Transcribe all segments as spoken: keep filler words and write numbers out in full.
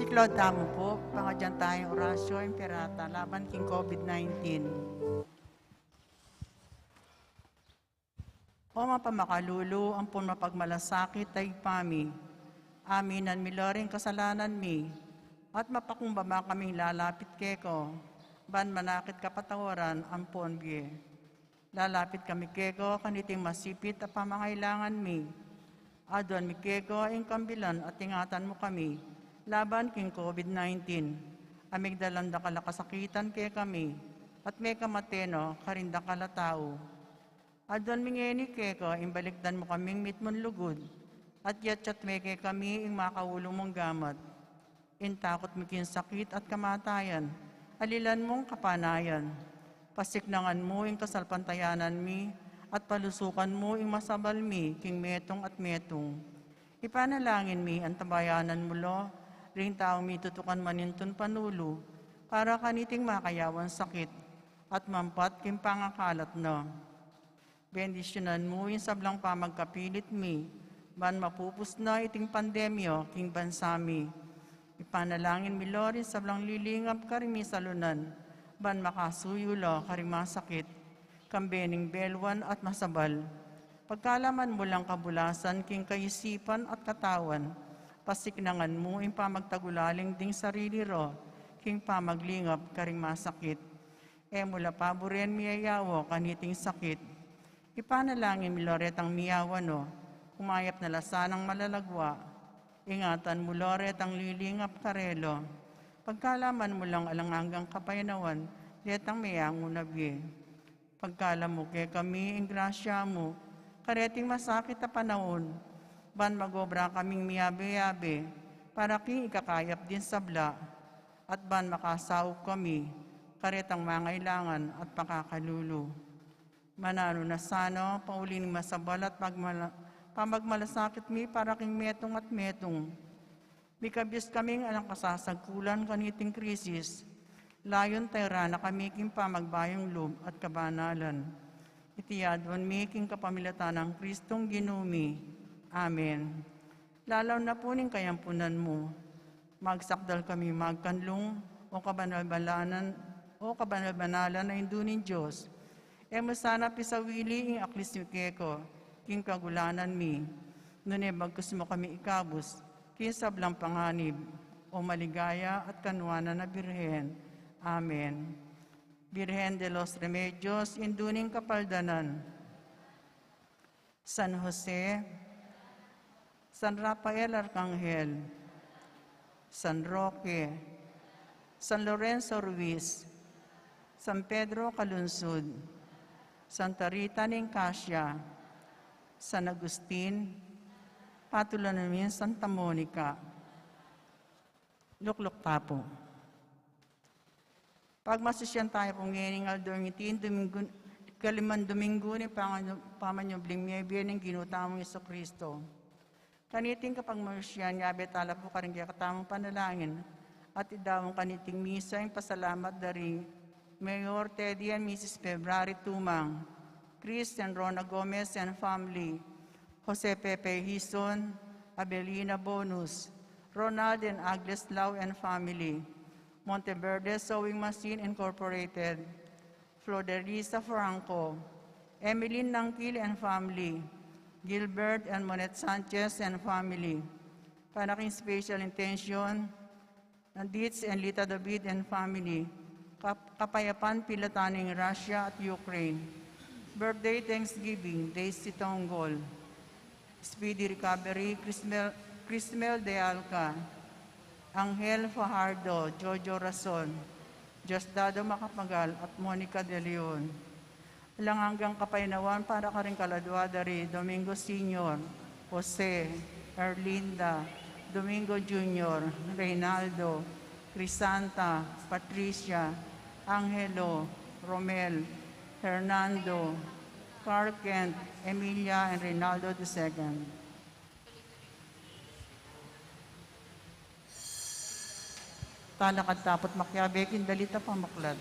Lord, tamu pu, pangadyan taya ing Oratio Imperata laban king COVID nineteen. O mapamakalulu ampon mapagmalasakit a Ibpa mi, aminan mi la ring kasalanan mi, at mapakumbaba kaming lalapit keka, ban manakit kapatawaran ampon bie. Lalapit kami keka kaniting masipit a pamangailangan mi. Aduan mi keka ing kambilan at ingatan mu kami laban king COVID nineteen, a migdalan dakal a kasakitan kekami, at mekamate na karing dakal a tau. Aduan mi ngeni keka ing balikdan mu kaming mitmung lugud, at yatyat me kekami ing makaulu mung gamat. Ing takut mi king sakit at kamatayan, alilan mung kapanayan. Pasiknangan mu ing kasalpantayanan mi, at palusukan mu ing masabal mi king metung at metung. Ipanalangin mi, antabayanan mu la ring taung mitutukan manintun panulu para kaniting makayawan sakit at mampat king pangakalat na. Bendisyunan mu ing sablang pamagkapilit mi, ban mapupus na iting pandemya king bansa mi. Ipanalangin mi la ring sablang lilingap karing misalunan, ban makasuyu la karing masakit, kambe ning belwan at masabal. Pagkalaman mu lang kabulasan king kaisipan at katawan, pasiknangan mu ing pamagtagulaling ding sarili ra king pamaglingap karing masakit. E mu la paburen miyayawa kaniting sakit. Ipanalangin mi la retang miyawa na, kumayap na la sanang malalagwa. Ingatan mu la retang lilingap karela. Pagkalaman mu lang alang anggang kapaynawan detang meyangu na bie. Pagkalub mu kekami ing grasya mu kareting masakit a panaun, ban magobra kaming miyabe-yabe para king ikakayap ding sabla, at ban makasaup kami karetang mangailangan at pakakalulu. Mananu na sana, pauli ning masabal at pagmala-, pamagmalasakit mi para king metung at metung. Mikabus kaming alang kasasagkulan kaniting krisis, layun tayran na kami king pamagbayung lub at kabanalan. Iti aduan mi king kapamilatan nang Kristong Ginu mi. Amen. Lalaw na pu ning kayampunan mu, magsakdal kami magkanlung, o kabanal-banalan, o kabanal-banalan a Indu ning Dios. E mu sana pisawili ing aklis mi keka king kagulanan mi, nune bagkus mu kami ikabus king sablang panganib, o maligaya at kanuanan a Birhen. Amen. Birhen de los Remedios, Indu ning Kapaldanan. San Jose, San Rafael Arkanghel, San Roque, San Lorenzo Ruiz, San Pedro Calungsod, Santa Rita ning Cascia, San Agustin, patulunan mi Santa Monica. Lukluk ta pu. Pagmasusyan taya pu ngening aldo ing iti ing Domingo, ikalimang Domingo ning pamanyub-, pamanyubling mebie ning Ginu tamung Jesucristo. Kaniting kapagmasusyan, yabe tala pu karing kekatamung panalangin, at idaun kaniting misa ing pasalamat da ri Mayor Teddy and Missus February Tumang, Chris and Rona Gomez and family, Jose Pepe Hizon, Abelina Bonus, Ronald and Agnes Lau and family, Monteverde Sewing Machine Incorporated, Flordelisa Franco, Emeline Nangkil and family, Gilbert and Monette Sanchez and family. Para king special intention, Nadits and Lita David and family, Kap-, Kapayapan Pilatan ning Russia at Ukraine. Birthday Thanksgiving, Daisy Tonggol. Speedy recovery, Crismel, Crismel de Alca, Angel Fajardo, Jojo Rason, Diosdado Macapagal, at Monica de Leon. Alang anggang kapaynawan para karing kaladua da ri Domingo Senior, Jose, Erlinda, Domingo Junior, Reynaldo, Crisanta, Patricia, Angelo, Romel, Hernando, Carl Kent, Emilia, and Reynaldo the second. Talakad ta pu't makiabe king dalit a pamaklad.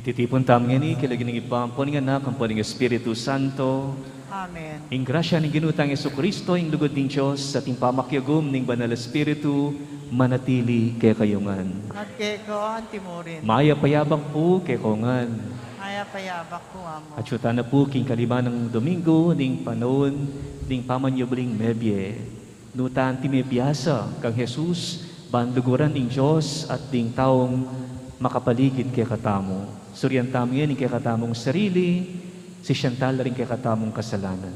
Titipun tamu ngeni king lagyu ning Ibpa, ampo ning Anak, ampo ning Espiritu Santo. Amen. Ing grasya ning Ginu tang Jesucristo, ing lugud ning Dios, at ing pamakiagum ning Banal Espiritu, manatili kekayu ngan. At keka antimurin. Mayap a yabak pu kekongan. Mayap a yabak pu, Amu. At sutana pu king kalima nang Domingo ning panaun ning pamanyubling mebie. Nu ta anti mebiasa kang Jesus, ban luguran ing Dios at ding taung makapaligid kekatamu. Surian tamu ngeni ing kekatamung sarili, sisian tala ring kekatamung kasalanan.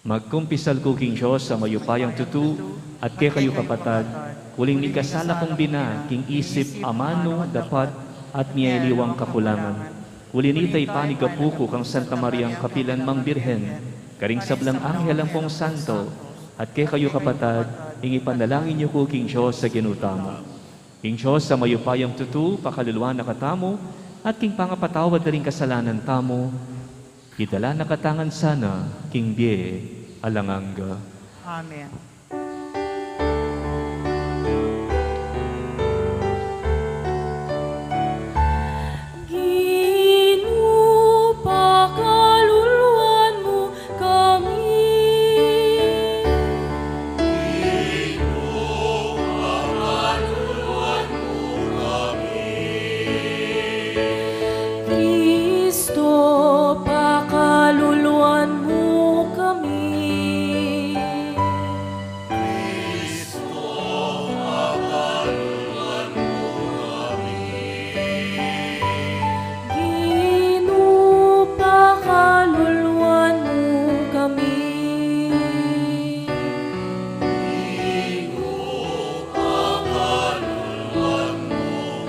Magkumpisal ku king Dios a mayupayang tutu, at kekayu kapatad, uling mikasala kung bina king isip, amanu, dapat, at miyaliwang kakulangan. Uli na nita, ipanyawad ku kang Santa Mariang kapilan mang Birhen, karing sablang anghel ampong santo, at kekayu kapatad, ing ipanalangin yu ku king Dios a Ginu tamu. Ing Dios a mayupayang tutu, pakaluluan na katamu, at king pangapatawad da ring kasalanan tamu, idala na katamu ngan sana king bie alang angga. Amen. Ginu, pakaluluan mu kami. Ginu, pakaluluan mu kami. Kristo, pakaluluan mu kami. Kristo, pakaluluan mu kami. Ginu, pakaluluan mu kami. Ginu, pakaluluan mu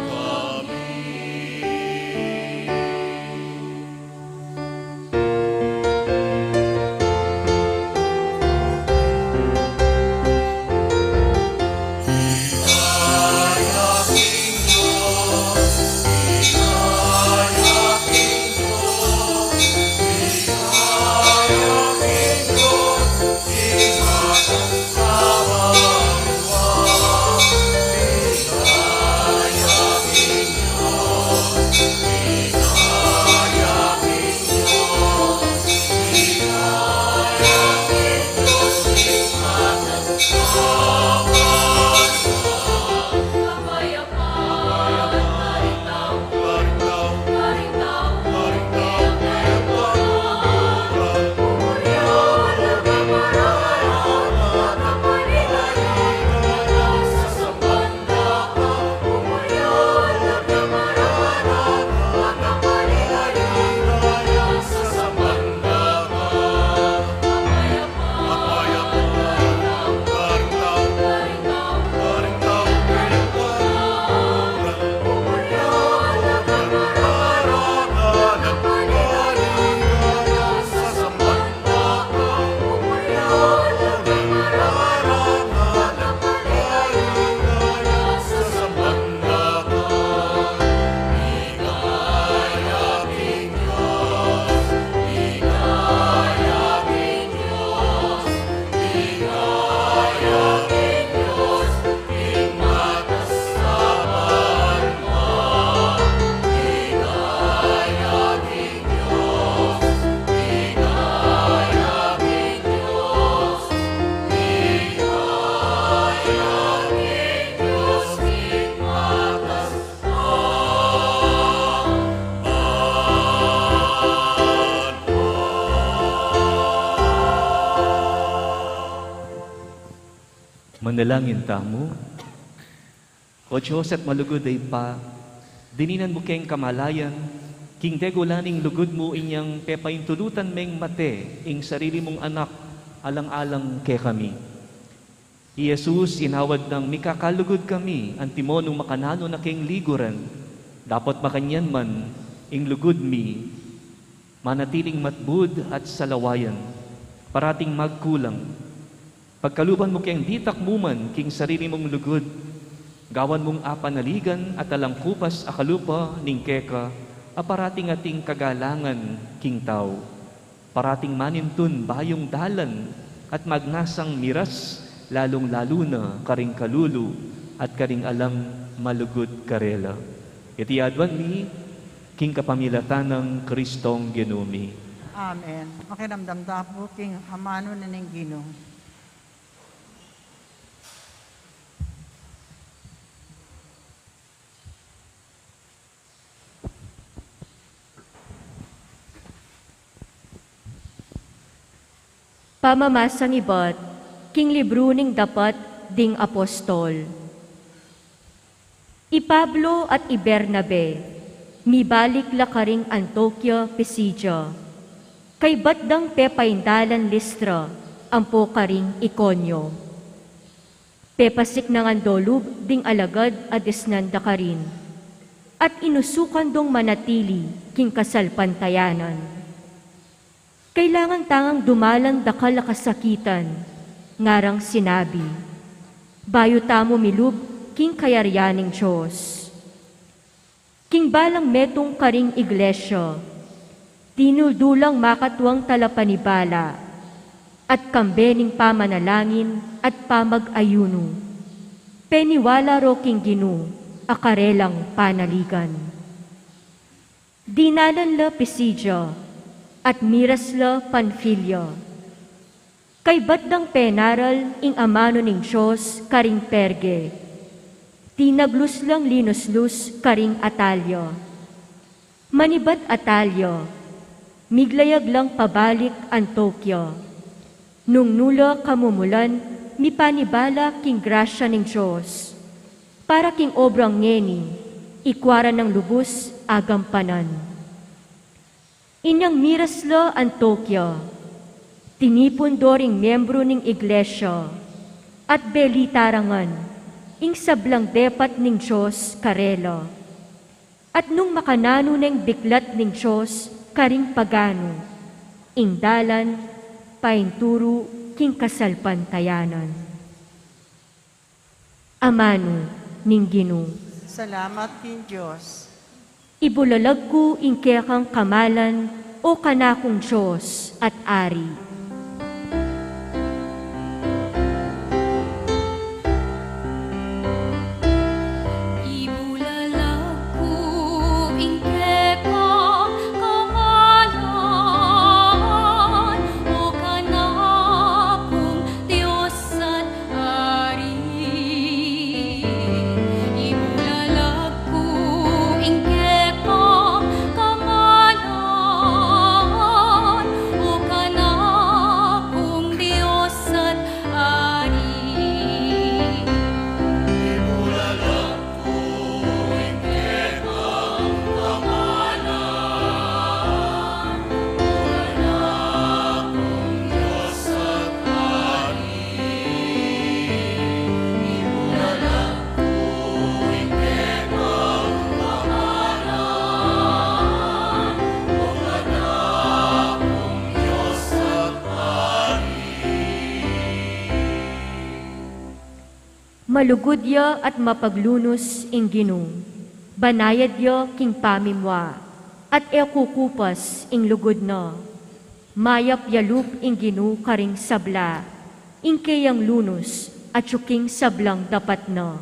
kami. Manalangin tamu. O Dios at malugud a Ibpa, dininan mu keng kamalayan, king degula ning lugud mu inyang pepaintulutan meng mate ing sarili mung anak alang-alang kekami. I Jesus, inawad nang mikakalugud kami, antimo nung makananu na keng liguran, dapot makanyan man ing lugud mi manatiling matbud at salawayan, parating magkulang. Pagkaluban mu keng ditak mu man king sarili mung lugud, gawan mung apanaligan at alang kupas a kalupa ning keka a parating ating kagalangan king tau. Parating manintun bayung dalan at magnasang miras, lalung-lalu na karing kalulu at karing alang malugud karela. Iti aduan mi king kapamilatan nang Kristong Ginu mi. Amen. Makiramdam ta pu king amanu na ning Ginu. Pamamasang ibat king libru ning Dapat ding Apostol. I Pablo at i Bernabe, mibalik la karing Antiokia, Pisidia, kaybat dang pepaindalan Listra ampo karing Iconio. Pepasiknangan do lub ding alagad a disnan da karin, at inusukan dong manatili king kasalpantayanan. Kailangan tang dumalan dakal a kasakitan, ngarang sinabi, bayu tamu milub king kayarian ning Dios. King balang metung karing iglesia, tinuldu lang makatuang talapanibala, at kambe ning pamanalangin at pamag-ayunu, peniwala ro king Ginu a karelang panaligan. Dinalan la Pisidia, at miras la Panfilia. Kaybat dang penaral ing amanu ning Dios karing Perge, tinaglus lang linuslus karing Atalia. Manibat Atalia, miglayag lang pabalik Antiokia. Nung nu la kamumulan, mipanibala king grasya ning Dios, para king obrang ngeni, ikua ra nang lubus agampanan. Inyang miras la Antiokia, tinipun do ring miembru ning iglesia, at belita ra ngan ing sablang depat ning Dios karela. At nung makananu neng biklat ning Dios karing paganu, ing dalan painturu king kasalpantayanan. Amanu ning Ginu. Salamat king Dios. Ibulalag ku ing kekang kamalan, o kanakung Dios at Ari. Ibulalag ku ing kekang kamalan, o kanakung Dios at Ari. Ibulalag ku ing kekang kamalan, o kanakung Dios at Ari. Ibulalag ku ing kekang kamalan, o kanakung Dios at Ari. Ibulalag ku ing kekang kamalan, o kanakung Dios at Ari. Malugud ya at mapaglunus ing Ginu, banayad ya king pamimua, at e kukupas ing lugud na. Mayap ya lub ing Ginu karing sabla, ing keyang lunus atyu king sablang dapat na.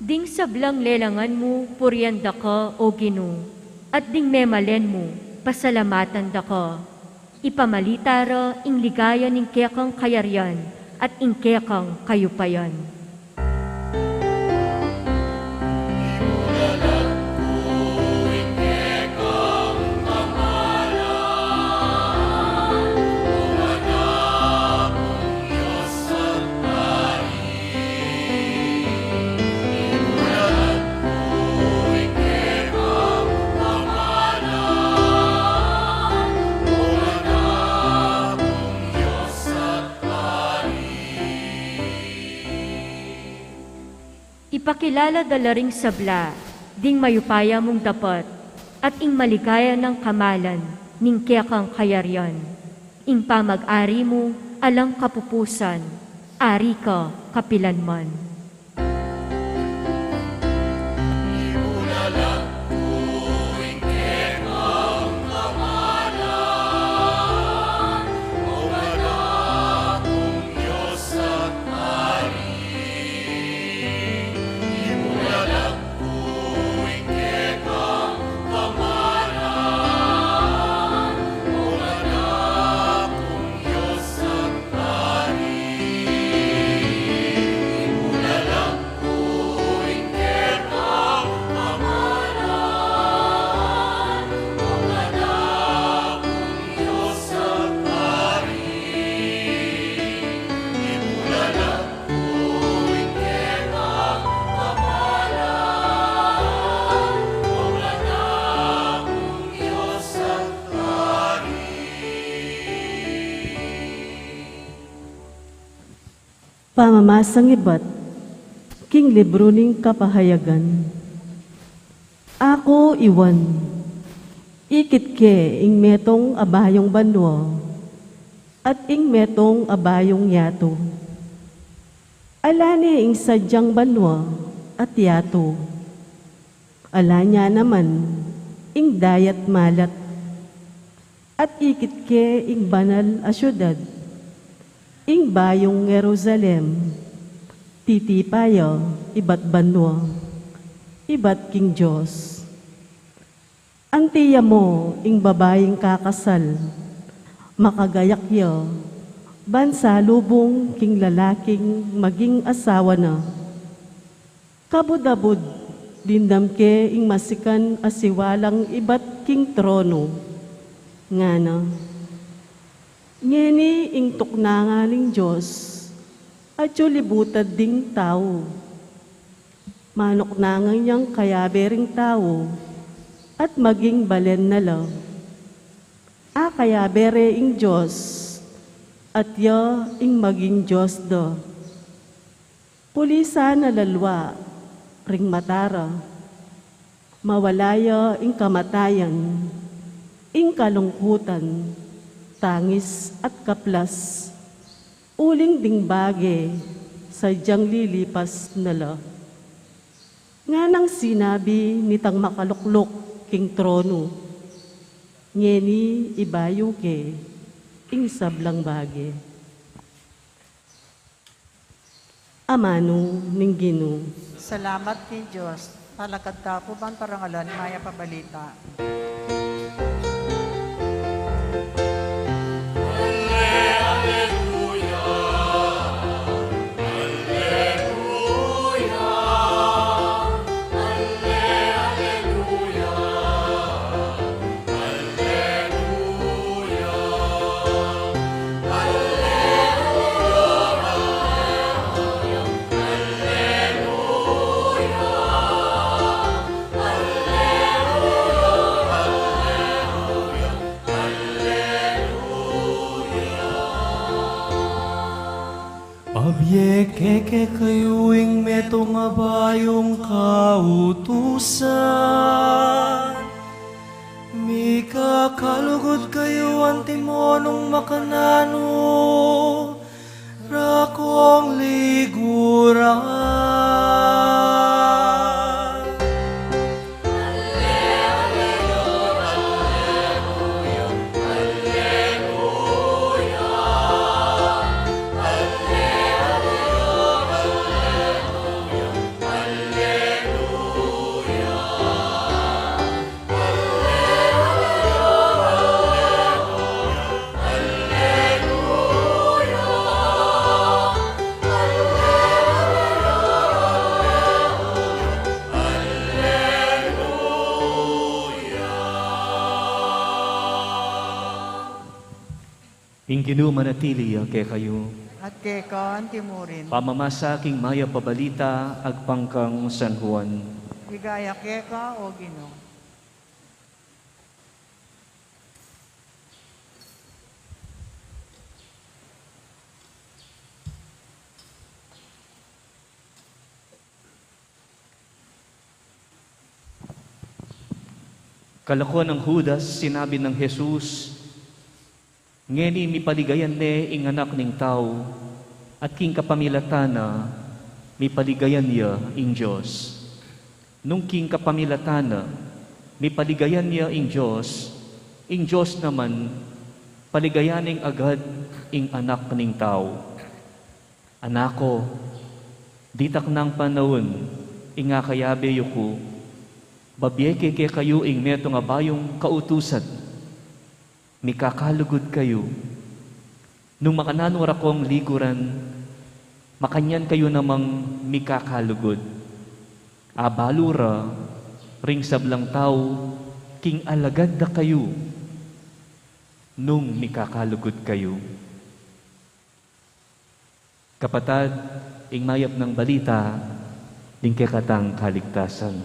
Ding sablang lelangan mu purian da ka, O Ginu, at ding memalen mu pasalamatan da ka. Ipamalita ra ing ligaya ning kekang kayarian at ing kekang kayupayan. Pakilala da la ring sabla ding mayupaya mung dapat at ing maligaya nang kamalan ning kekang kayarian. Ing pamag-ari mu alang kapupusan, ari ka kapilanman. Pamamasang ibat king libru ning Kapahayagan. Aku i Juan, ikit ke ing metung a bayung banua at ing metung a bayung yatu. Ala ne ing sadyang banua at yatu. Ala ne naman ing dayat malat. At ikit ke ing banal a siudad, ing bayung Jerusalem, titipa ya ibat banua, ibat king Dios. Anti ya mu ing babaing kakasal, makagayak ya ban salubung king lalaking maging asawa na. Kabud-abud, dimdam ke ing masikan a siwalang ibat king trono, ngana: Ngeni ing tuknangan ning Dios, atyu libutad ding tau. Manuknangan yang kayabe ring tau, at maging balen na la. Akayabe re ing Dios, at ya ing maging Dios da. Pulisan na la lua ring mata ra. Mawala ya ing kamatayan, ing kalungkutan, tangis at kaplas, uling ding bage sadyang lilipas na la. Nganang sinabi nitang makalukluk king trono: Ngeni ibayu ke ing sablang bage. Amanu ning Ginu. Salamat king Dios. Talakad ta pu ban parangalan ing mayap a balita. Abie ke kekayu ing metung a bayung kautusan. Mikakalugud kayu antimonung makananu, rakong liguran. Ing Ginu manatili ya kekayu. At keka antimurin. Pamamasa king mayap a balita agpang kang San Juan. Ligaya keka, O Ginu. Kalako nang Judas, sinabi nang Jesus, "Ngeni mipaligayan ne ing Anak ning Tau, at king kapamilatan na, mipaligayan ya ing Dios. Nung king kapamilatan na, mipaligayan ya ing Dios, ing Dios naman, paligayan neng agad ing Anak ning Tau." Anak ku, ditak nang panaun, ing akayabe yu ku, babie ke kekayu ing metung a bayung kautusan, "Mikakalugud kayu. Nung makananu ra kong liguran, makanyan kayu namang mikakalugud. Abalu ra ring sablang tau king alagad da kayu nung mikakalugud kayu." Kapatad, ing mayap nang balita ning kekatang kaligtasan.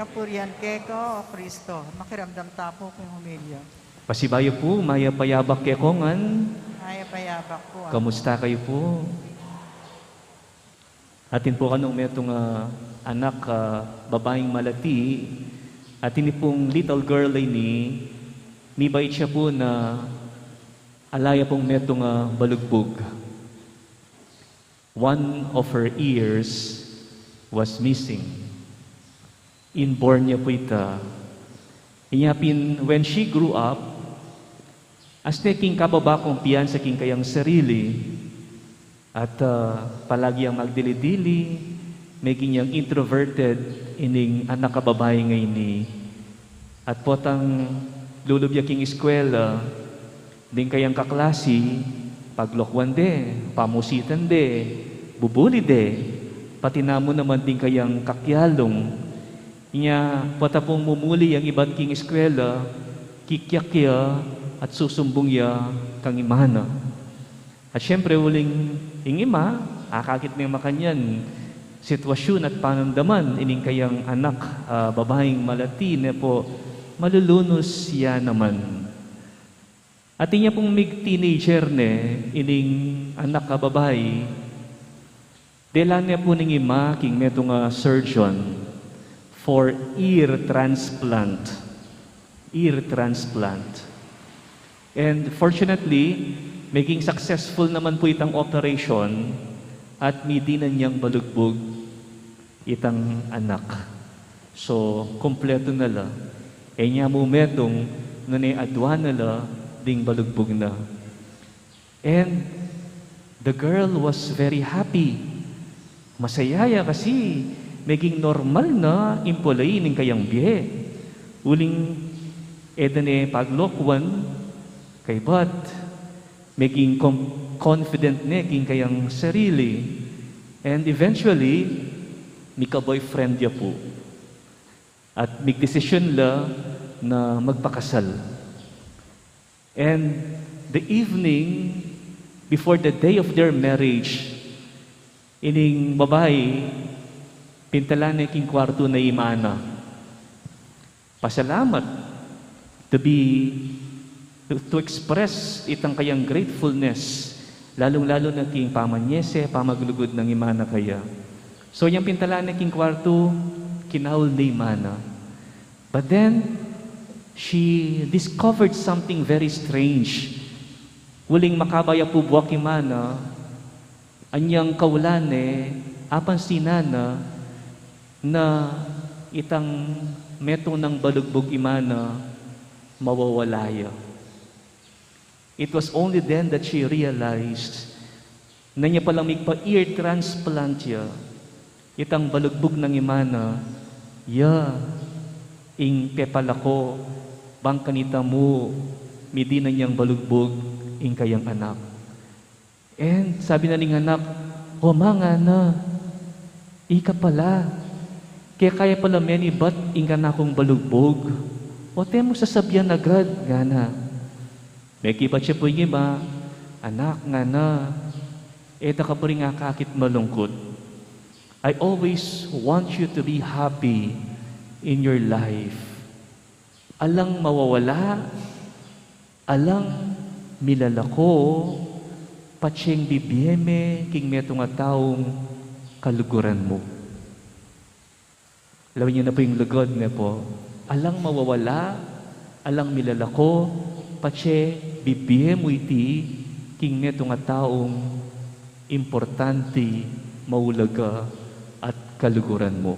Kapurian keka, O Kristo. Makiramdam ta pu king homilya. Pasibayu pu, mayap a yabak kekongan. Mayap a yabak pu, ah. Kamusta kayu pu? Atin pu kanung metung a anak a babaing malati, atin pung little girl a ini, mibait ya pu na ala ya pung metung a balugbug. One of her ears was missing. Inborn ya pu ita. Inya pin, when she grew up, aste king kababa kumpiyansa king kayang sarili, at, ah, palagi yang magdili-dili, meging yang introverted ining anak a babai ngeni. At potang lulub ya king eskwela, ding kayang kaklasi, paglokwan de, pamusitan de, bubuli de, pati na mu naman ding kayang kakyalung. Inya, pota pung mumuli yang ibat king eskwela, kikyak ya at susumbung ya kang ima na. At siyempre, uling ing ima, akakit ne makanyan sitwasyun at panamdaman ining kayang anak, ah, babaing malati ne pu, malulunus ya naman. At inya pung mig-teenager ne ining anak a babai, delan ne pu ning ima king metung a surgeon for ear transplant. Ear transplant. And fortunately, meging successful naman pu itang operation at midinan yang balugbug itang anak. So, kumpletu na la. E nya mu metung nune adua na la ding balugbug na. And the girl was very happy. Masaya ya kasi meging normal na ing pulayi ning kayang bie. Uling e da ne paglokwan, kaybat meging com-, confident ne king kayang sarili. And eventually, mika-boyfriend ya pu. At migdesisyun la na magpakasal. And the evening before the day of their marriage, ining babai, pintalan ne king kwartu na ing ima na. Pasalamat, to be, to, to express itang kayang gratefulness, lalung-lalu na king pamanyese, pamaglugud nang ima na kaya. So, yang pintalan ne king kwartu, kinaul ne ing ima na. But then, she discovered something very strange. Uling makaba ya pu buak ing ima na, anyang kaulan ne, apansinan na, na itang metung nang balugbug ing ima na, mawawala ya. It was only then that she realized na inya palang migpa-ear transplant ya, itang balugbug nang ima na, ya ing pepalako, bang kanita mu, midinan yang balugbug ing kayang anak. And sabi na ning anak, "O ma," ngana, "ika pala. Keka ya pala menibat ing kanakung balugbug. O, e mu sasabian agad," ngana. Mekibat ya pu ing ima, "Anak," ngana, "e da ka buring akakit malungkut. I always want you to be happy in your life. Alang mawawala, alang milalako, patsing bibie me king metung a taung kaluguran mu." Lawen yu na pu ing lugud, ne pu. Alang mawawala, Alang milalako, patse bibie mu iti king metung a taung importanti, maulaga, at kaluguran mu.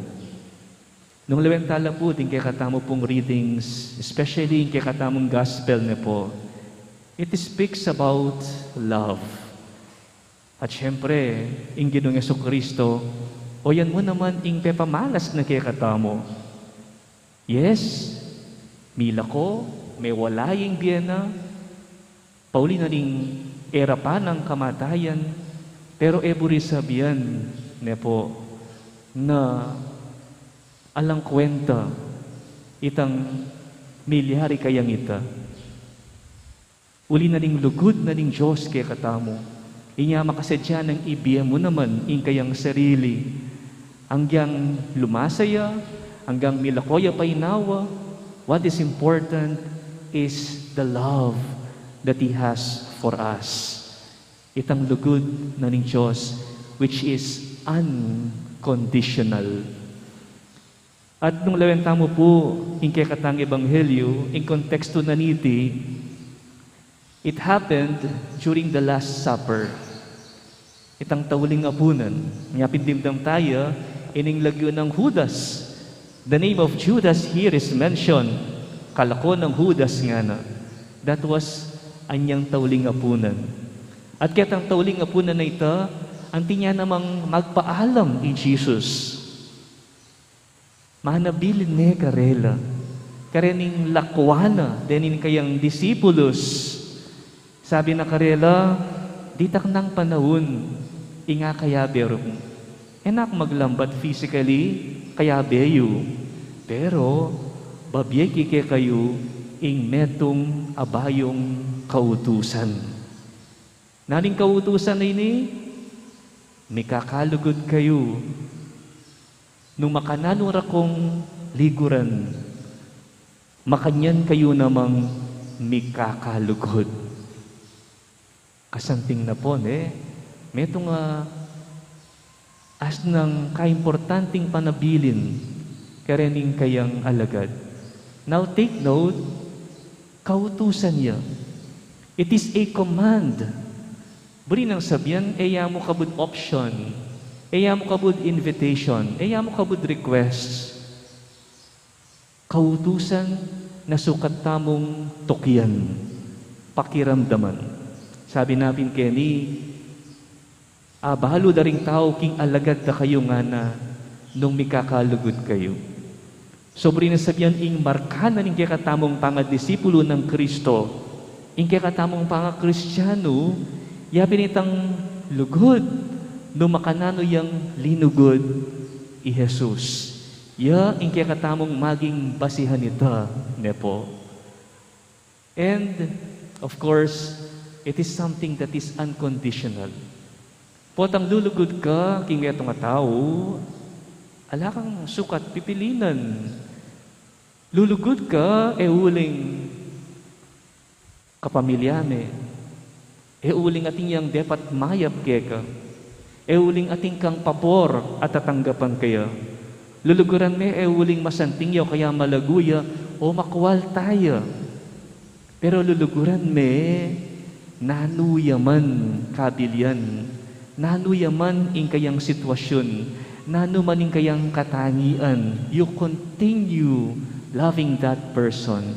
Nung lawen ta la pu ding kekatamu pung readings, especially ing kekatamung gospel ne pu, it speaks about love. At siyempre, ing Ginung Jesucristo, o yan mu naman ing pepamalas na kekatamu. Yes, milako, mewala ya ing bie na, pauli na ning e ra pa nang kamatayan, pero e buri sabian ne pu na alang kwenta itang milyari kayang ita. Uli na ning lugud na ning Dios kekatamu, inya makasadya nang ibie mu naman ing kayang sarili. Anggang lumasa ya, anggang milako ya pa inawa, what is important is the love that He has for us. Itang lugud na ning Dios, which is unconditional. At nung lawen tamu pu ing kekatang ebanghelyo, ing kontekstu na niti, it happened during the Last Supper. Itang tauling apunan. Nya pin dimdam taya, ining lagyu nang Judas. The name of Judas here is mentioned. Kalako nang Judas ngana. That was anyang tauling apunan. At ketang tauling apunan a ita, anti nya namang magpaalam i Jesus. Manabilin ne karela, karening lakwan na deng kayang disipulus. Sabi na karela, ditak nang panaun, ing akayabe rung. E na ku maglambat physically, kayabe yu. Pero, babie ke kekayu, ing metung a bayung kautusan. Nanu ing kautusan a ini, mikakalugud kayu. Nung makananu ra kung liguran, makanyan kayu namang mikakalugud. Kasanting na pu, ne? Metung a asnang kaimportanting panabilin karening kayang alagad. Now take note, kautusan ya. It is a command. Buri nang sabian, e ya mu kabud option, e ya mu kabud invitation, e ya mu kabud request. Kautusan na sukat tamung tukian, pakiramdaman. Sabi na pin keni, abalu da ring tau king alagad da kayu ngana nung mikakalugud kayu. So, buri nang sabian ing marka na ning kekatamung pangadisipulu nang Kristo, ing kekatamung pangakristianu, ya pin itang lugud nung makananu yang linugud i Jesus. Ya ing kekatamung maging basihan ita, ne pu. And, of course, it is something that is unconditional. Potang lulugud ka king metung a tau, ala kang sukat pipilinan. Lulugud ka, e uling kapamilya me, e uling atin yang depat mayap keka, e uling atin kang pabor a tatanggapan keya. Luluguran me, e uling masanting ya o kaya malagu ya o makwalta ya. Pero luluguran me, nanu ya man kabilian, nanu ya man ing kayang sitwasyun, nanu man ing kayang katangian, you continue loving that person.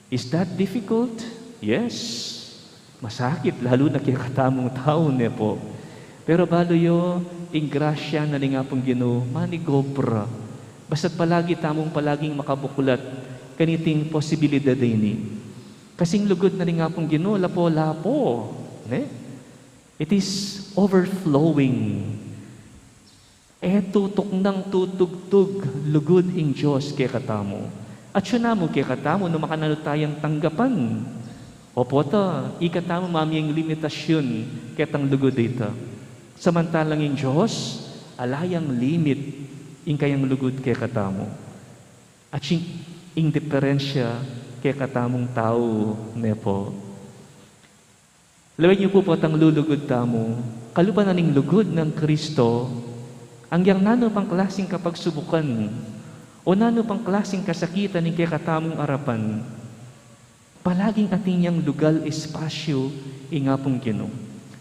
Is that difficult? Yes. Masakit, lalu na kekatamung tau, ne pu. Pero balu yu, ing grasya na ning Apung Ginu, manigobra. Basta't palagi tamung palaging makabuklat kaniting posibilidad a ini. Kasing lugud na ning Apung Ginu, lapu-lapu, ne? It is overflowing. E tutuknang tutugtug lugud ing Dios kekatamu. Atiu na mu kekatamu nung makananu tayang tanggapan. Opu ta, ikatamu mamie ing limitasyun ketang lugud a ita. Samantalang ing Dios, ala yang limit ing kayang lugud kekatamu. Atiu ing, ing diperensya kekatamung tau, ne pu. Lawen yu pu potang lulugud tamu, kalupa na ning lugud nang Kristo, anggiyang nanu pang klasing kapagsubukan, o nanu pang klasing kasakitan ing kekatamung arapan, Palaging atin yang lugal, espasyu, ing Apung Ginu.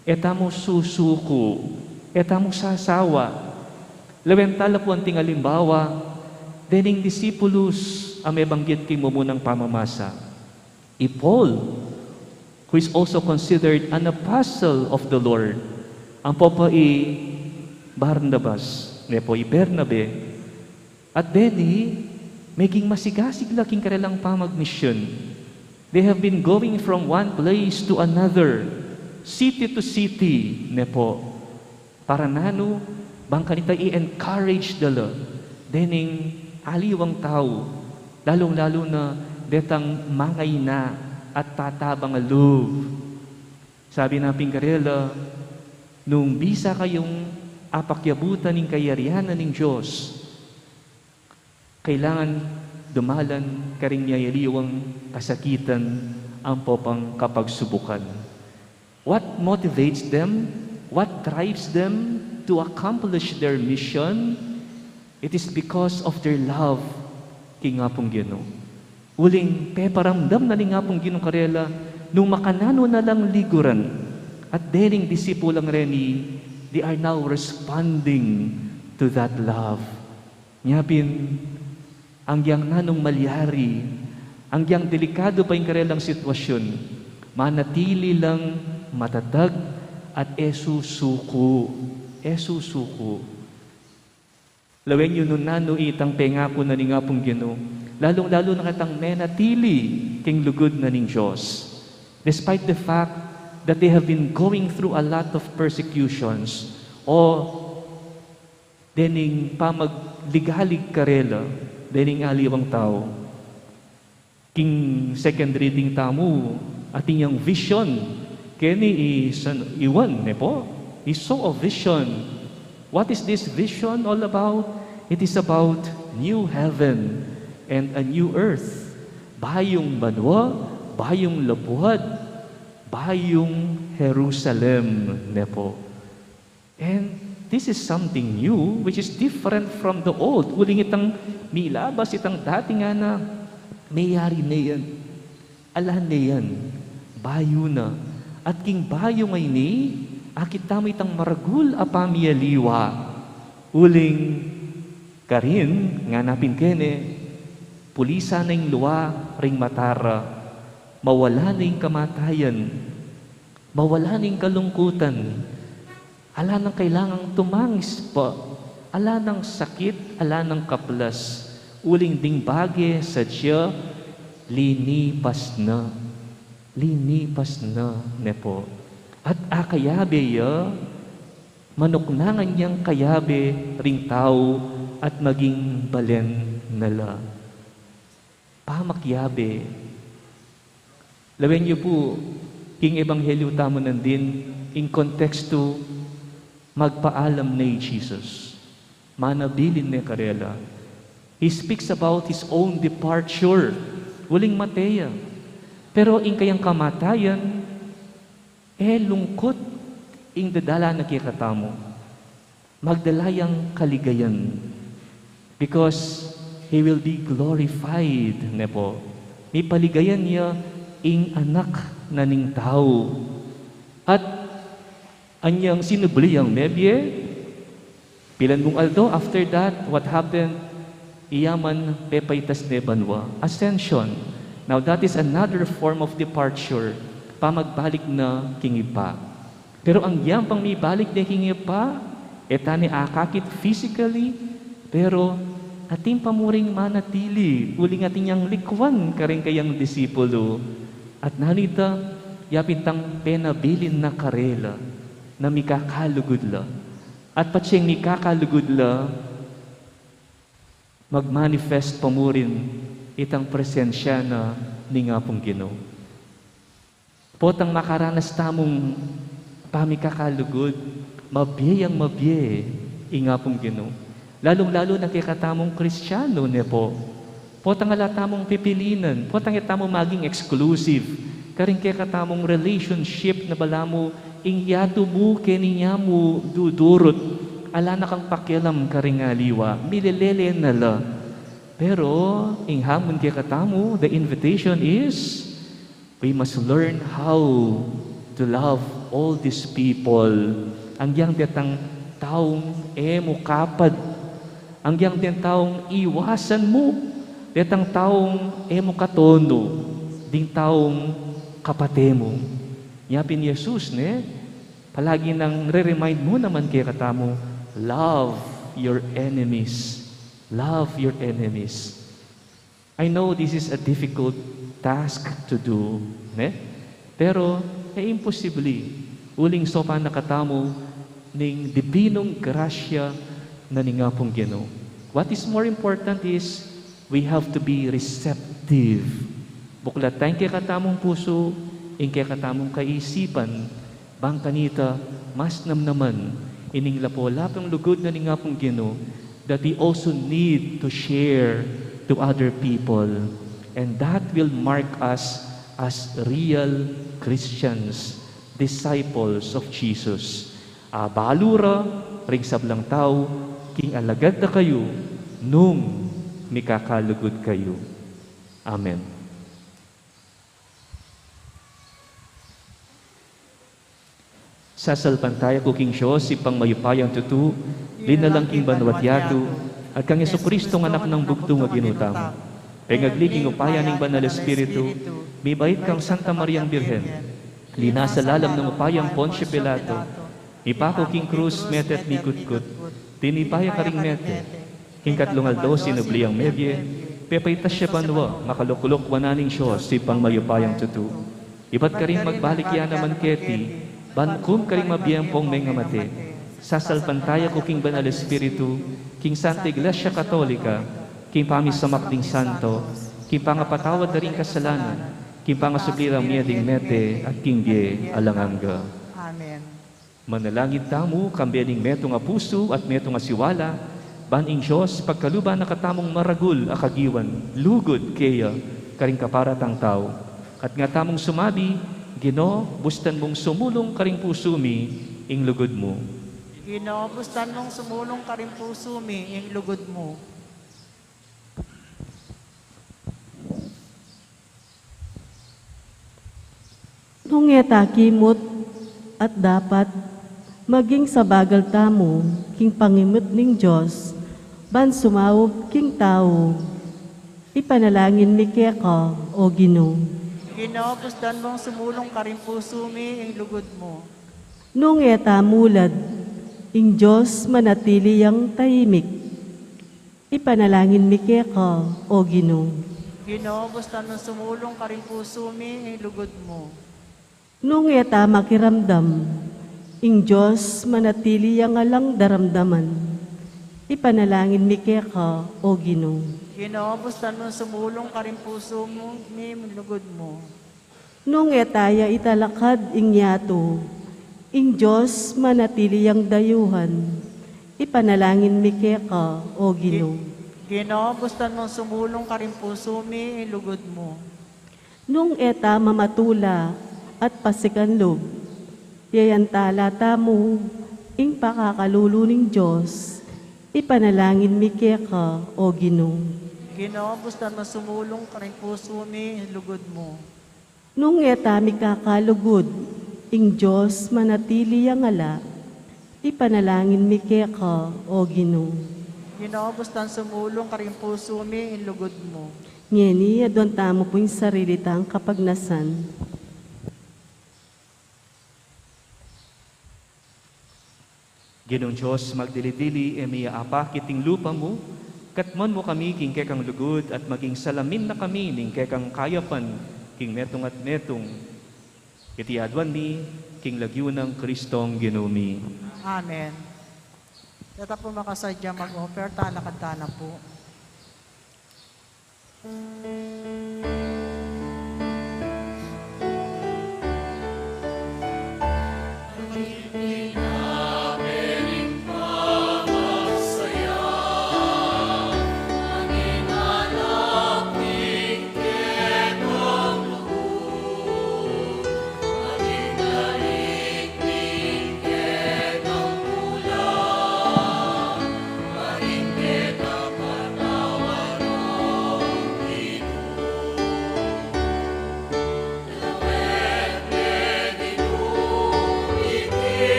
E tamu susuku, e tamu sasawa. Lawen ta la pu anting alimbawa, dening disipulus a mebanggit king mumunang pamamasa. I Paul, who is also considered an apostle of the Lord, ampo pa i Barnabas, ne pu i Bernabe, at deni, meging masigasig la king karelang pamagmisyun. They have been going from one place to another, city to city, ne pu. Para nanu, bang kanita i-encourage da la dening aliwang tau, lalung-lalu na detang mangaina at tatabang a lub. Sabi na pin karela, nung bisa kayung apakyabutan ing kayarian na ning Dios, kailangan dumalan karing miyayaliwang kasakitan ampo pang kapagsubukan. What motivates them? What drives them to accomplish their mission? It is because of their love king Apung Ginu. Uling peparamdam na ning Apung Ginu karela, nung makananu na lang liguran, at dening disipulang reni, they are now responding to that love. Nya pin, agyang nanung malyari, agyang delikadu pa ing karelang sitwasyun, manatili lang matatag at e susuku, e suku. Lawen yu nung nanu itang pengaku na ning Apung Ginu, lalung-lalu na ketang menatili king lugud na ning Dios. Despite the fact that they have been going through a lot of persecutions, o dening pamaglig-alig karela dening aliwang tau. King second reading tamu, atin yang vision keni i San Juan, ne pu? He saw a vision. What is this vision all about? It is about new heaven and a new earth. Bayung banua, bayung labuad, bayung Jerusalem, ne pu. And this is something new, which is different from the old. Uling itang milabas, itang dati ngana, meyari ne yan. Ala ne yan. Bayu na. At king bayu ngeni, akit tamu itang maragul a pamiyaliwa. Uling karin, ngana pin kene, pulisan na ing lua ring mata ra, mawala na ing kamatayan, mawala na ing kalungkutan, ala nang kailangang tumangis pa, ala nang sakit, ala nang kaplas, uling ding bage sadya linipas na, linipas na, ne pu. At akayabe ya, manuknangan yang kayabe ring tau at maging balen na la. Pamakyabe. Lawen yu pu, king ebanghelyu tamu nandin, ing kontekstu, magpaalam ne i Jesus. Manabilin ne karela. He speaks about his own departure. Uling mate ya. Pero ing kayang kamatayan, e lungkut ing dadala na kekatamu. Magdala yang kaligayan. Because he will be glorified, ne pu. Mipaligayan ya ing Anak na ning Tau. At anyang sinubli yang mebie, pilan mung aldo, after that, what happened? Iya man pepaitas ne banua. Ascension. Now, that is another form of departure. Pamagbalik na king Ibpa. Pero agyang pang mibalik ne king Ibpa, e ta ne akakit physically, pero atin pa muring manatili, uling atin yang likwan karing kayang disipulu. At nanu ita, yapin tang penabilin na karela, na mikakalugud la. At patsing mikakalugud la, magmanifest pa murin itang presensya na ning Apung Ginu. Potang makaranas tamung pamikakalugud, mabie yang mabie ing Apung Ginu. Lalung-lalu na kekatamung Kristianu, ne pu. Potang ala tamung pipilinan, potang e tamu maging exclusive karing kekatamung relationship na balamu ing yatu mu keni, nya mu dudurut, ala na kang pakialam karing aliwa, milelele na la. Pero ing hamon kekatamu, the invitation is, We must learn how to love all these people. Anggiyang detang taung e mu kapad, anggiyang detang taung iwasan mu, detang taung e mu katonu, ding taung kapate mu. Nya pin Jesus, ne, palagi nang re-remind mu naman kekatamu, "Love your enemies. Love your enemies." I know this is a difficult task to do, ne? Pero e imposible, uling saupan na katamu ning dibinung grasya na ning Apung Ginu. What is more important is we have to be receptive. Buklatan ing kekatamung pusu, ing kekatamung kaisipan, bang kanita mas namnaman ining lapu-lapung lugud na ning Apung Ginu, that we also need to share to other people. And that will mark us as real Christians, disciples of Jesus. Abalu ra ring sablang tau king alagad da kayu nung mikakalugud kayu. Amen. Sasalpantaya ku king Dios, Ibpang mayupayang tutu, linalang king banua't yatu, at kang Jesucristo, Anak nang bugtung a Ginu tamu, pengagli king upaya ning Banal Espiritu, mibait kang Santa Mariang Birhen, linasa lalam ning upayang Poncio Pilato, mipaku king krus, mete at mikutkut, tinipa ya karing mete, king katlung aldo sinubli yang mebie, pepaitas ya banua, makalukluk wanan ning Dios, Ibpang mayupayang tutu. Ibat karin magbalik ya naman keti, ban hukum karing mabie ampong mengamate. Sasalpantaya ku king Banal Espiritu, king Santa Iglesia Katolika, king pamisamak ding santo, king pangapatawad da ring kasalanan, king pangasubli rang mie ding mete, at king bie alang angga. Amen. Manalangin tamu, kambe ning metung a pusu at metung a siwala, ban ing Dios pagkaluban na katamung maragul a kagiwan, lugud keya, karing kaparatang tau. At nga tamung sumabi, Ginu, bustan mung sumulung karing pusu mi ing lugud mu. Ginu, bustan mung sumulung karing pusu mi ing lugud mu. Nung e ta kimut at dapat, maging sabagal tamu king pangimut ning Dios, ban sumaup king tau. Ipanalangin mi keka, O Ginu. Ginu, bustan mung sumulung karing pusu mi ing lugud mu. Nung e ta mulad, ing Dios manatili yang tahimik. Ipanalangin mi keka, O Ginu. Ginu, bustan mung sumulung karing pusu mi ing lugud mu. Nung e ta makiramdam, ing Dios manatili yang alang daramdaman. Ipanalangin mi keka, O Ginu. Ginu, bustan mung sumulung karing pusu mu, mi lugud mu. Nung e ta ya italakad ing yatu, ing Dios manatili yang dayuhan. Ipanalangin mi keka, O Ginu. Gi-, Ginu, bustan mung sumulung karing pusu mi ing lugud mu. Nung e ta mamatula at pasikan lub, yayantala tamu ing pakakalulu ning Dios. Ipanalangin mi keka, O Ginu. Ginu, bustan mung sumulung karing pusu mi ing lugud mu. Nung e ta mikakalugud, ing Dios manatili yang ala. Ipanalangin mi keka, O Ginu. Ginu, bustan sumulung karing pusu mi ing lugud mu. Ngeni, aduan tamu pu ing sarili tang kapagnasan. Ginung Dios magdili-dili, e mi ya apakit ing lupa mu, katmuan mu kami king kekang lugud at maging salamin na kami ning kekang kayapan king metung at metung. Iti aduan mi king lagyu nang Kristong Ginu mi. Amen. Deta pu makasadya mag-offer, talakad tana pu.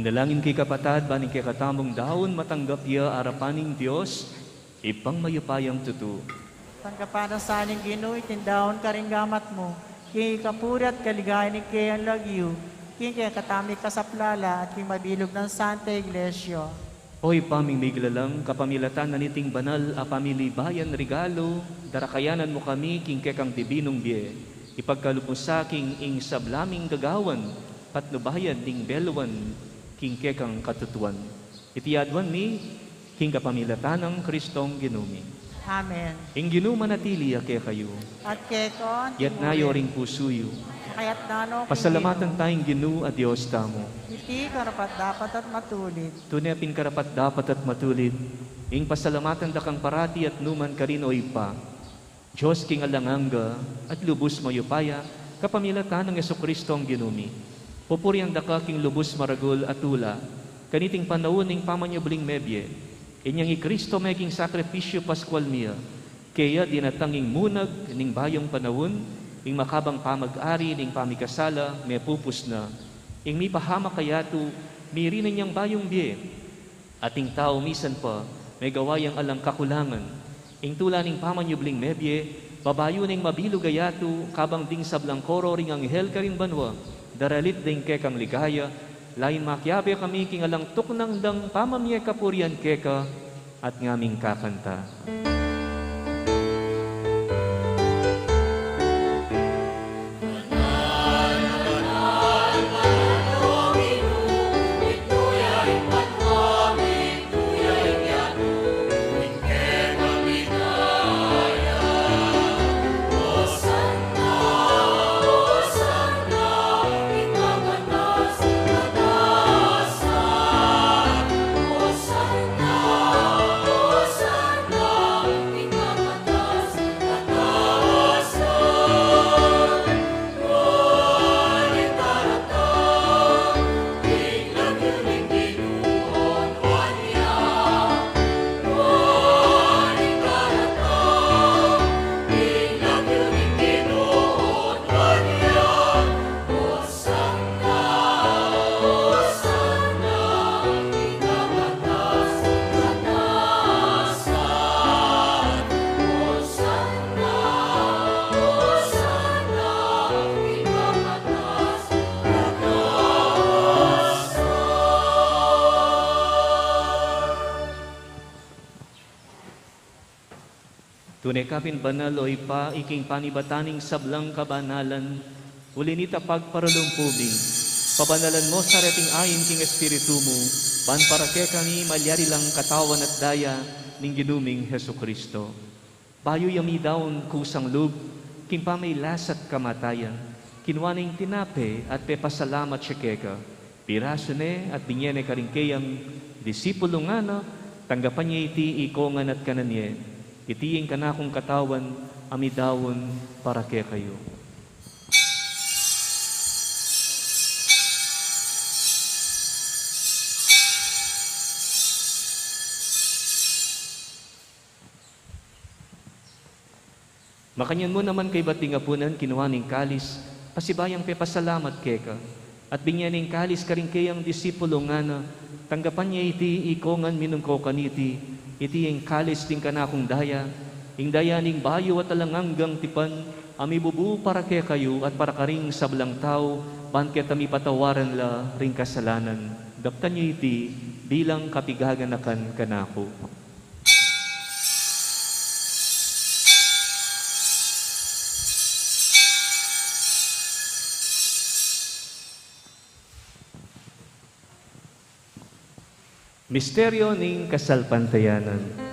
Dalangin ke, kapatad, ban ing kekatamung daun matanggap ya arapan ning Dios, Ibpang mayupayang tutu. Tanggapan na sa ning Ginu iting daun karing gamat mu, king ikapuri at kaligayan ning keyang lagyu, king kekatamung kasaplalan at king mabilug nang Santa Iglesia. O Ibpa ming miglalang, kapamilatan na niting banal a pamilibayan regalu, darakayanan mu kami king kekang dibinung bie, ipagkalub mu sa king ing sabla ming gagawan, patnubayan ning beluan king kekang katutuan. Iti aduan mi king kapamilatan nang Kristong Ginu mi. Amen. Ing Ginu manatili ya kekayu. At keka naman. Iyatas yu ring pusu yu. Iyatas na no king Ginu. Pasalamatan taya ing Ginu a Dios tamu. Iti karapat-dapat at matulid. Tune pin karapat-dapat at matulid ing pasalamatan da kang parati at nukarin man, O Ibpa, Dios king alang angga at lubus mayupaya, kapamilatan nang Jesukristong Ginu mi. Pupurian da ka king lubus maragul a tula, kaniting panaun ning pamanyubling mebie. Inyang i Kristo meging sakripisyu paskual mi ya, keya dinatang ing munag ning bayung panaun, ing makabang pamag-ari ning pamikasala mepupus na, ing mipahamak a yatu mirinan yang bayung bie. At ing tau misan pa megawa yang alang kakulangan. Ing tula ning pamanyubling mebie, babayu na ing mabilug a yatu, kabang ding sablang koro ring anghel karing banua, daralit da ing kekang ligaya, lain makiabe kami king alang tuknang dang pamamie kapurian keka, at ngaming kakanta. Tune ka pin banal, O Ibpa, ika ing panibatan ning sablang kabanalan, uli na nita pagparalumpu mi, pabanalan mu sa reting ain king Espiritu mu, ban para kekami malyari lang katawan at daya ning Ginu ming Jesucristo. Bayu ya midaun kusang lub king pamagkasakit at kamatayan, kinua ne ing tinape at pepasalamat ya keka. Pirasu ne at binie ne karing keyang disipulu, ngana, tanggapan ye iti ikayu ngan at kanan ye, iti ing kanakung katawan a midaun para kekayu. Makanyan mu naman kaybat ding apunan, kinua ne ing kalis, pasibayung pepasalamat keka, at binie ne ing kalis karing keyang disipulu, ngana, tanggapan ye iti ikayu ngan, minum kayu kaniti, iti ing kalis ning kanakung daya, ing daya ning bayu at alang anggang tipan, a mibubu para kekayu at para karing sablang tau, ban keta mipatawaran la ring kasalanan. Daptan ye iti bilang kapaganakan kanaku. Misteryu ning kasalpantayanan.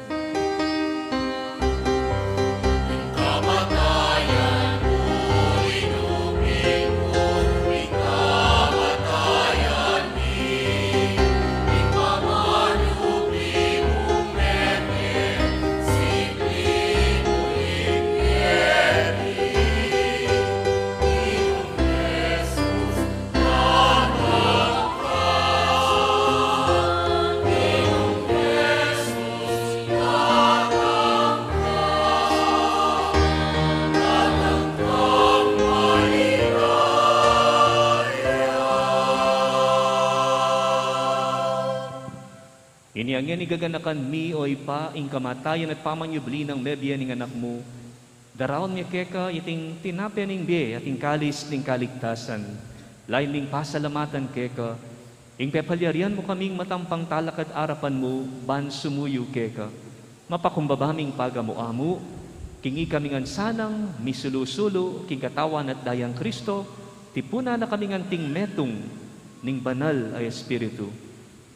Inya ngeni gaganakan mi, o Ibpa, ing kamatayan at pamanyubli nang mebie ning Anak mu, daraun mi keka iting tinape ning bie at ing kalis ning kaligtasan. Lain ming pasalamatan keka ing pepalyarian mu kaming matampang talakad arapan mu ban sumuyu keka. Mapakumbaba ming pagamu-amu king ikami ngan sanang misulu-sulu king katawan at dayang Kristo, tipunan na kami ngan anting metung ning Banal a Espiritu.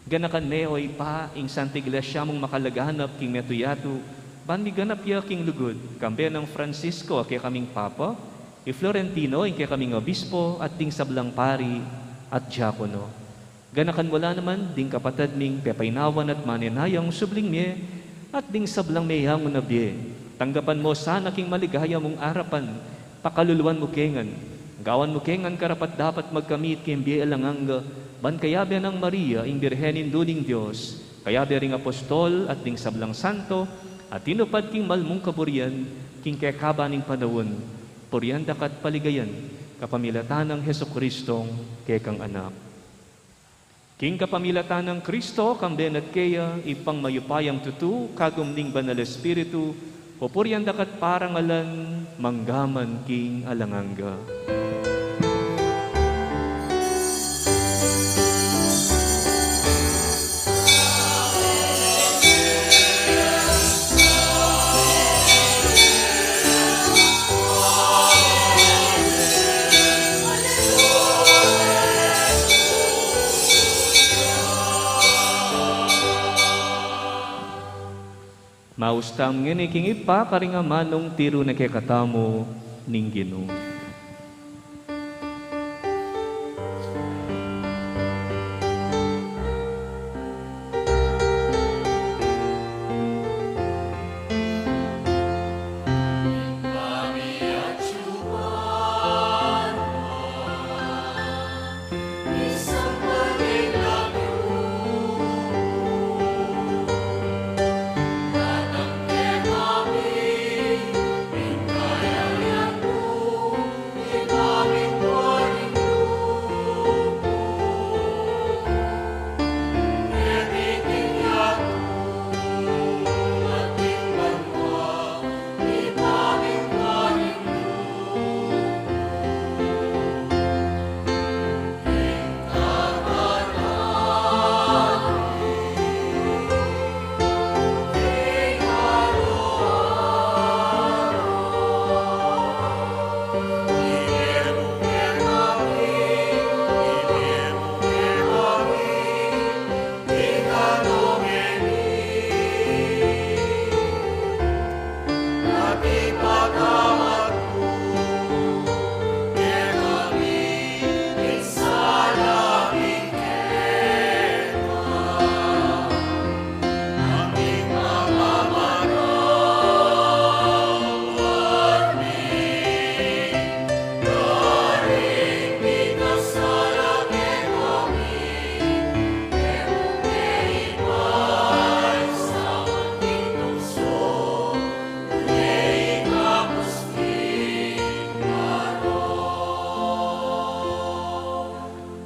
Ganakan me, o Ibpa, ing Santa Iglesia mung makalaganap king metung yatu, ban miganap ya king lugud, kambe nang Francisco a kekaming Papa, i Florentino ing kekaming Obispo, at ding sablang pari at diakono. Ganakan mu la naman ding kapatad ming pepainawan at manenayang subling mie, at ding sablang meyangu na bie. Tanggapan mu sana king maligaya mung arapan, pakaluluan mu ke ngan, gawan mu ke ngan karapat-dapat magkamit king bie alang angga, ban kayabe nang Maria, ing Birhen Indu ning Dios, kayabe ring apostol at ding sablang santo, a tinupad king mal mung kaburian, king kekaban ning panaun, purian da ka at paligayan, kapamilatan nang Jesucristong kekang Anak. King kapamilatan nang Kristo, kambe na at keya, Ibpang mayupayang tutu, kagum ning Banal Espiritu, pupurian da ka at parangalan, manggaman king alang angga. Maus tamu ngeni king Ibpa, karing amanung tiru na kekatamu ning Ginu.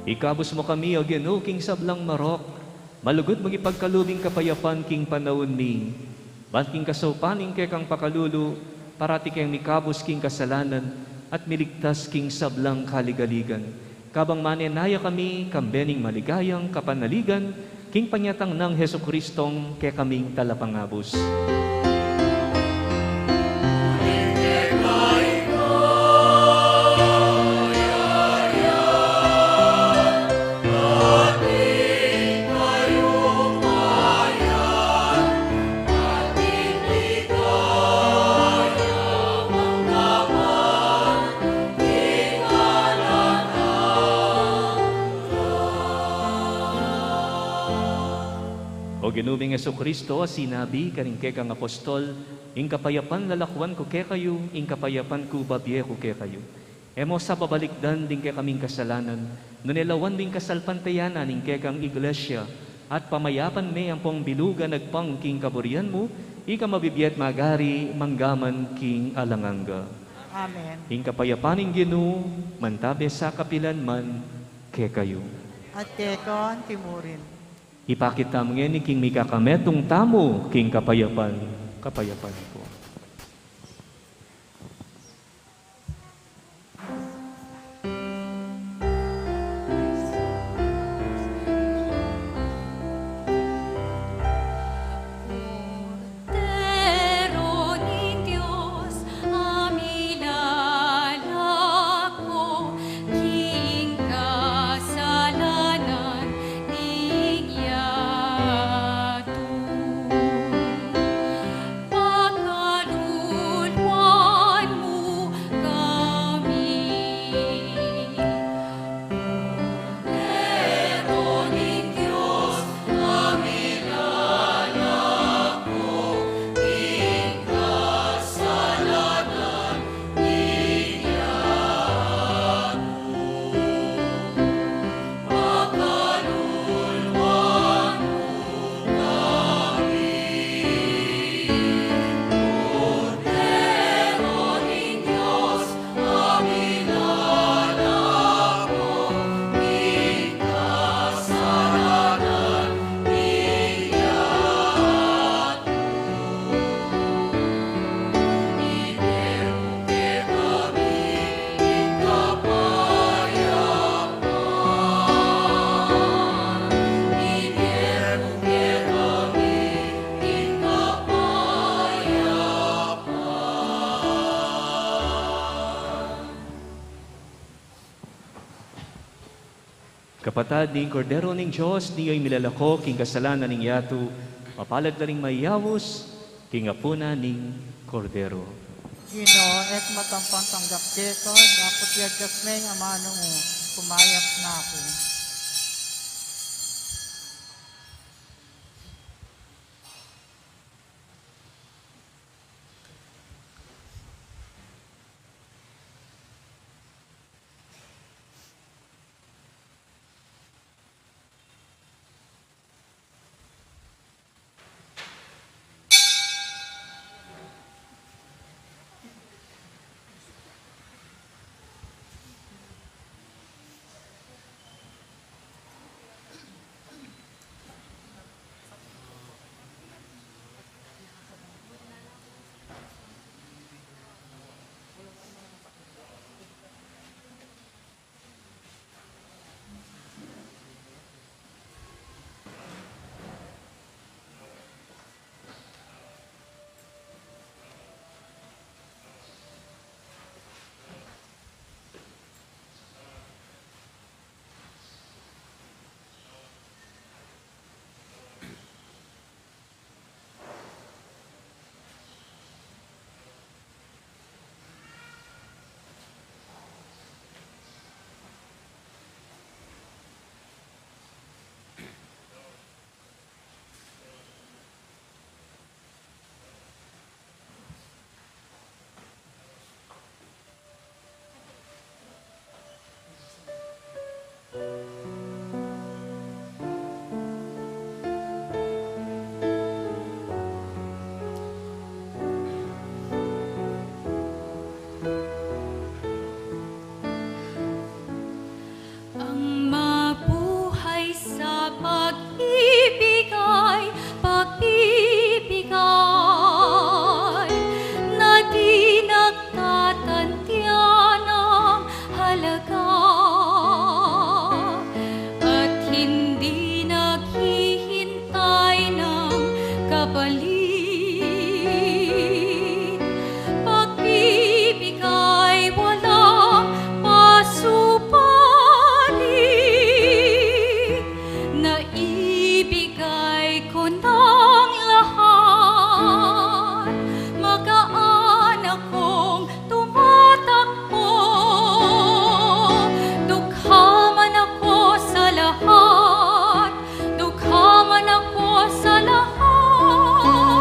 Ikabus mu kami, O Ginu, king sablang marok, malugud mung ipagkalub ing kapayapan king panaun mi, ban king kasaupan ning kekang pakalulu, parati keng mikabus king kasalanan at miligtas king sablang kaligaligan. Kabang manenaya kami, kambe ning maligayang kapanaligan, king panyatang nang Jesucristong kekaming Talapangabus. O Ginu ming Jesucristo, a sinabi karing kekang apostol, "Ing kapayapan lalakuan ku kekayu, ing kapayapan ku babie ku kekayu." E mu sa babalikdan ding kekaming kasalanan, nune lawan mu ing kasalpantayanan ning kekang Iglesia, at pamayapan me ampong bilugan agpang king kaburian mu, ika mabibie at magari manggaman king alang angga. Amen. Ing kapayapan ning Ginu, mantabe sa kapilan man kekayu. At keka anti murin. Ipakit tamu ngeni king mikakametung tamu king kapayapan, kapayapan ku. Kordero ning Dios, a milalako king kasalanan ning yatu. Pakaluluan mu kami. Kapatad, ning Kordero ning Dios, nia ing milalako king kasalanan ning yatu, mapalad la ring mayaus king apunan ning Kordero. Ginu, e ku matampang tanggap keka, dapot yagas me ing amanu mu, kumayap na ku. Ang mabuhay sa pagbibigay, pagbibigay, na di nagtatantian ng halaga at hindi naghihintay ng kapalit. Pagbibigay walang pasubali, naibigay ko ng lahat. Magaan akong tumatakbo, dukha man ako sa lahat, dukha man ako sa lahat.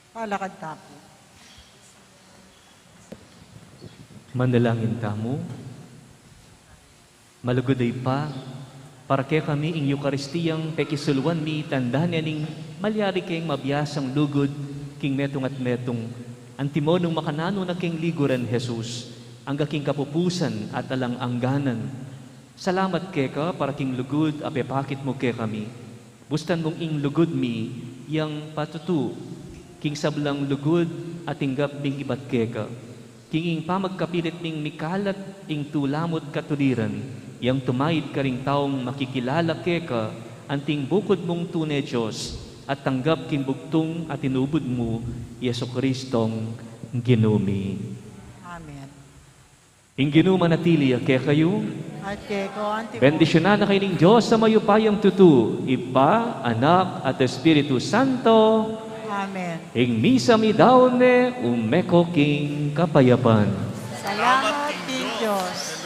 Palakad tamu. Manalangin tamu. Malugud a Ibpa, para kekami ing Eukaristiyang pekisuluan mi, tanda ne ning malyari keng mabiasang lugud king metung at metung, antimo nung makananu na keng liguran Jesus, angga king kapupusan at alang angganan. Salamat keka para king lugud a pepakit mu kekami. Bustan mung ing lugud mi yang patutu king sablang lugud a tinggap ming ibat keka. King ing pamagkapilit ming mikalat ing tula mu't katuliran yang tumaid karing taung makikilala keka anting bukud mung tune Dios at tanggap king bugtung a tinubud mu, Jesucristong Ginu mi. Amen. Ing Ginu manatili ya kekayu. At keko antimu. Bendisyunan na kayu ning Dios a mayupayang tutu, Ibpa, Anak, at Espiritu Santo. Amen. Ing misa mi daun ne, umeko king kapayapan. Salamat king Dios.